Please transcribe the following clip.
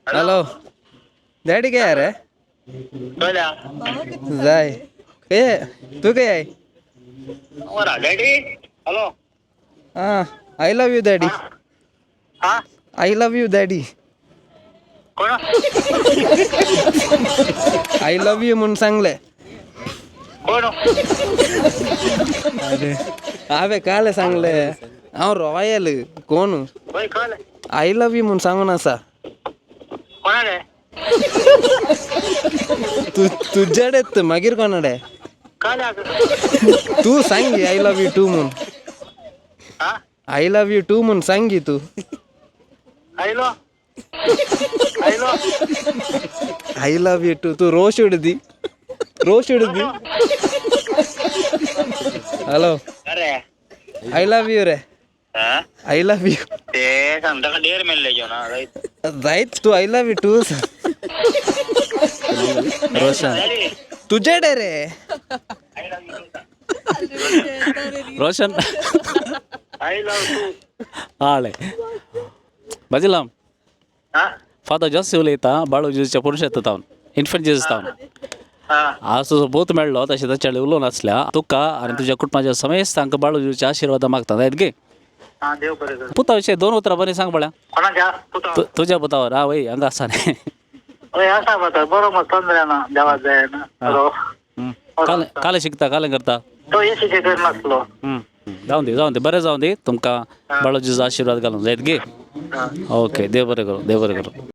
Hello daddy काय रे? जाय खंय तूं? खंय आहे? Daddy, hello. हां, I love you daddy. हा. I love you daddy. कोण? I love you म्हणून सांगले. कोण? अरे हांवें काल सांगले, हांव रॉयल कोण. होय, कळलं. I love you म्हणून सांगून आसा. कोणाले? तू तुज्याडेच, मागीर कोणाडे? कळलं. तू सांग I love you to म्हणून. हा. I love you to म्हणून सांग की तू. आयलो आयलो. I love you to. तू रोश उडदी, रोश उडदी. हॅलो. अरे. I love you रे. हा. I love you. ते सांगता का डेअर मेल्ले घेऊन राईत. जायत तू I love you to. Roshan, तुझ्याडे रे. रोशन. I love तू. आळे बाजिलाम. हा. फादर जोसी उलयता, बाळू जेजूच्या पुरुषात तावन, इन्फंट जेजूस तावन. हा. आज तुजो बोत मेळ्ळो, तशें ताच्या उलोवन आसल्या तुका आनी तुज्या कुटुंबाच्या समेस्तांक बाळू जेजूचे आशिर्वाद मागता जायत गे. हा, देव बरें करूं. पुता विशय दोन उतरां बरीं सांग पळया. कोणाच्या पुता? तुज्या पुतावर. हा वय, हांगा आसा न्ही. हय, आसा पुता बरो, मग तोंदरे ना, देवा जाय ना, हॅलो. काल काल शिकता, काल करता. तो येशीचे कर नासलो. जावन दी, जावन दी, बरें जावन दी. तुमकां बाळू जेजूचो आशिर्वाद घालून जायत गे. हा. ओके, देव बरें करूं, देव बरें करूं.